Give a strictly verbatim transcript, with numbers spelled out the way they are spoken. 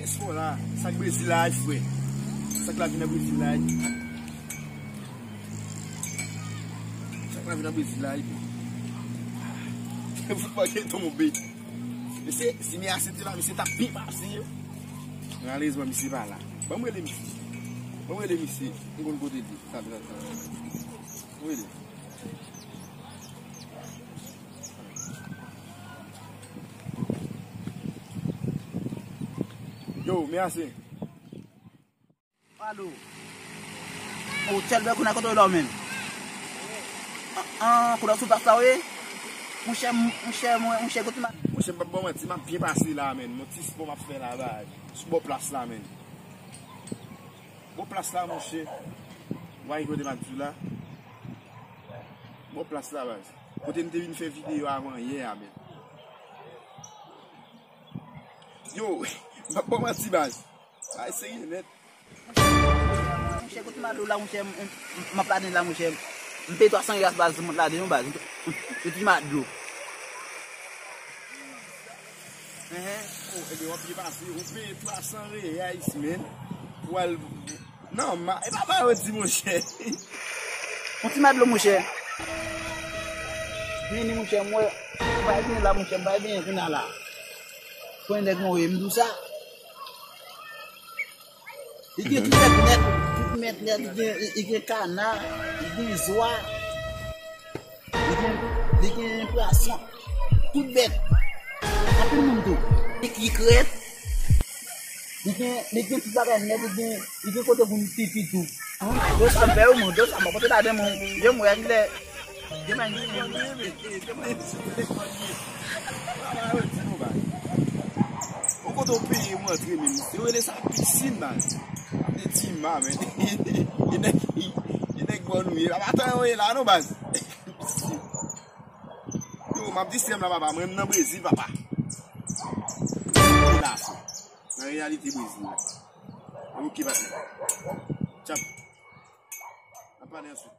Diaspora, sa k Brezil la, frè? Sa k lavi nan Brezil la? Sa k lavi nan Brezil la, bro? Foutbòl ki tonbe. Mesye, si Meyase te la, misye t ap byen pase, yo. Malerezman, misye pa la. Ban m rele misye. Ban m rele misye. M konn kote l ye. Sa, sa, sa. Ban m rele. Yo, Meyase. Alo. O, Chèlbè, kounye a kote w la, ou menm? An, an, kounye a sou plas la, wi. Monchè, m-, monchè, mwen, monchè, kote ma- Monchè, m p ap ba w manti, m ap byen pase la, menn. Yon ti spò m ap fè la, baz. Sou bò plas la, menn. Bò plas la, monchè. Ou wè kote m ap di w la? Bò plas la, baz. Kote m te vin fè videyo avan yè a, menn. Yo, m ap ba w manti, baz. Bagay serye nèt. Monchè, kote m ap di w la, monchè, m, m, m ap ladann la, monchè. M peye twa san real baz, m ap ladann yon baz. Yon ti ma dlo. Enhen. Oh, ebyen, w ap byen pase. Ou peye twa san reais, menn. Pou al, non, ma, e pa ba yo di, monchè. Yon ti ma dlo, monchè. Vini, monchè, m wè. M pa vini la, monchè, m pa vini kounye a la. Pran nèg mwen, m di w sa. Li gen tout bèt nèt, tout bèt nèt, li gen, li, li gen kana, li gen zwa, li gen, li gen pwason, tout bèt. Anpil moun tou. Li, li krèt, li gen, li gen tout bagay nèt, li gen, li gen kote pou pipi tou. Dos a m fè yo, mon, dos a m kote ladan, mon, yo, mwen, lè Gen bagay ki fè m reve, gen bagay ki fè m reve. Ou kote w peye m antre menm? Yo rele sa pisin, baz. Ap de ti ma, men. E nèg, e nèg bò nou ye. Ap atan yo ye la, non, baz. Yo, m ap distrè m la, papa. Mwen, m nan Brezil, papa. Nan reyalite Brezil la. Ok, patnè. Tchap. N ap pale answit.